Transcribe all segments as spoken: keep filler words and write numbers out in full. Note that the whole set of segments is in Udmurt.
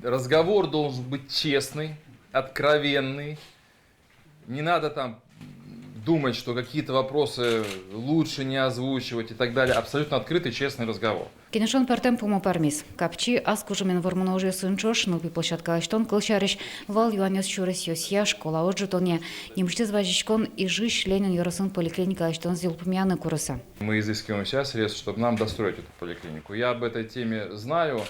Разговор должен быть честный, откровенный. Не надо там думать, что какие-то вопросы лучше не озвучивать и так далее. Абсолютно открытый, честный разговор. Кенешон пӧртэм пумо пӧрмиз. Капчи ас кужымен вормоно ужъёсын ӵош нылпи площадка лэсьтон, кылсярысь, вал юанъёс сюресъёсъя, школа ӝутонъя. Нимысьтыз вазиськон Ижысь Ленин ёросын поликлиника лэсьтонзэ йылпумъяны курыса. Мы изыскиваем сейчас средств, чтобы нам достроить эту поликлинику. Я об этой теме знаю,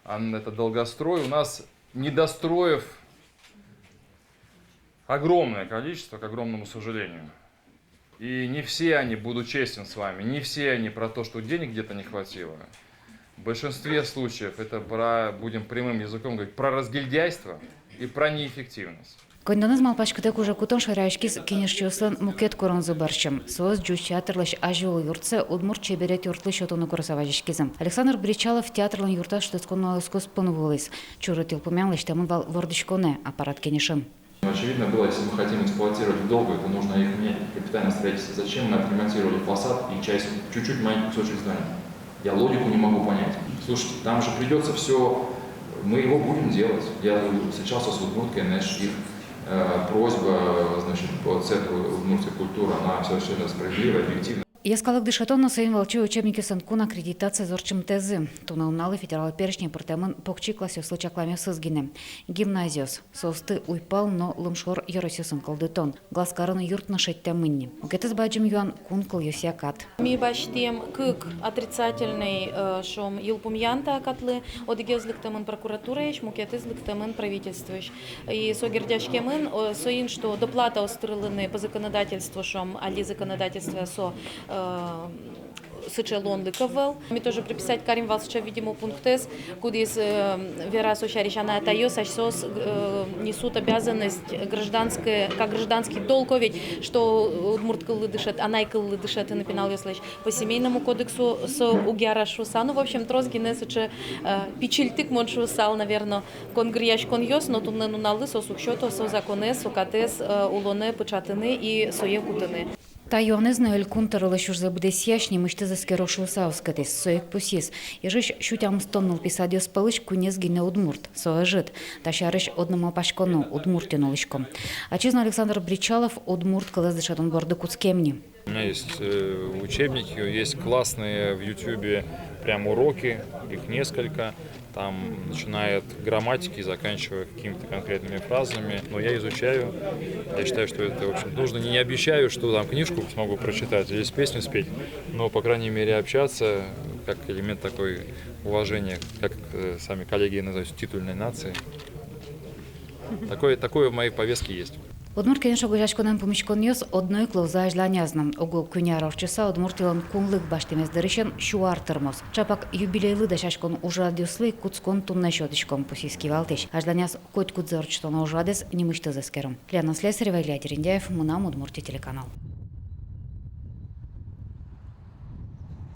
ан-, это долгострой. У нас недостроев огромное количество, к огромному сожалению. И не все они, буду честен с вами, не все они про то, что денег где-то не хватило. В большинстве случаев это про, будем прямым языком говорить, про разгильдяйство и про неэффективность. Коньдонэз малпаськытэк уже кутон шараяськиз кенешчиослэн мукет куронзы бӧрсьы. Соос ӟуч театрлэсь азьвыл юртсэ удмурт чеберет юртлы сётыны курыса вазиськизы. Александр Бречалов театрлэн юртаз шутэтскон нуналъёс куспын вуылӥз. Чурыт йылпумъян лэсьтэмын вал вордӥськонэ, аппарат кенешын. Очевидно было, если мы хотим эксплуатировать в долгую, то нужно их менять под капитальное строительство. Зачем мы отремонтировали фасад и часть, чуть-чуть маленький кусочек здания? Я логику не могу понять. Слушайте, там же придётся всё, мы его будем делать. Я сейчас с удмурткой, знаешь, их э, просьба, значит, по центру удмуртской культуры, она совершенно справедливая, объективная. Йӧскалык дышетон но соин валче учебникъёслэн кун аккредитациез ортчымтэзы. Туннэ нуналлы федерал перечне пыртэмын покчи классъёслы чакламъёсыз гинэ. Гимназиос, соосты уйпал но лымшор ёросъёсын кылдытон. Глазкарын юрт но шедьтэмын ни. Мукетыз бадӟым юан — кун кылъёсъя кат. Ми басьтӥм кык отрицательный, э, шуом, йылпумъян та катлы, одӥгез лыктэмын прокуратураысь, мукетыз лыктэмын правительствоысь. И со герӟаськемын, о, соин, что доплатаос тырылыны по законодательству, шуом, али законодательство со, э, сыӵе луонлык ӧвӧл. Ми тоже прописать карим вал сыӵе, видимо, пунктэз, кудӥз, э, вера со сярысь: анай-атайёс асьсэос, э, несут обязанность гражданское, как гражданский долг, о ведь, что удмурт кыллы дышет-, анай кыллы дышетыны пиналъёслэсь. По семейному кодексу со уг яра шуыса. Ну, в общем, трос гинэ сыӵе, э, пичильтык, мон шуысал, наверно, конгыръяськонъёс, но туннэ нуналлы соос уг сёто со законэз, со катэз, э, улонэ пыӵатыны и сое кутыны. Та юанэз но Элькун тӧролэсь ужзэ быдэсъясь нимысьтыз эскеро шуыса оскытӥз. Со ик пусйиз: Ижысь сю тямыстон нылпи садъёс пӧлысь куинез гинэ удмурт. Со ӧжыт. Та сярысь одно малпаськоно: Удмуртиын улӥськом. Ачиз но Александр Бречалов удмурт кылэз дышетон борды кутскем ни. У меня есть, э, учебники, есть классные в Ютубе прям уроки, их несколько. Там, начиная от грамматики, заканчивая какими-то конкретными фразами. Но я изучаю. Я считаю, что это, в общем, нужно. Не, не обещаю, что там книжку смогу прочитать или с песню спеть, но, по крайней мере, общаться как элемент такой уважения, как, э, сами коллеги называют, титульной нации. Такое, такое в моей повестке есть. Удмурт Кенеш огазеяськонэн пумиськонъёс одно ик луозы азьланяз но. Уго куинь ар ортчыса Удмуртилэн кунлык басьтэмез дырысен сю ар тырмоз. Чапак юбилейлы дасяськон ужрадъёслы кутскон туннэ сётӥськом, пусйиз кивалтӥсь. Азьланяз котькудзэ ортчытоно ужрадэз нимысьтыз эскером. Лена Слесарева, Илья Дерендяев, «Мынам Удмуртие» телеканал.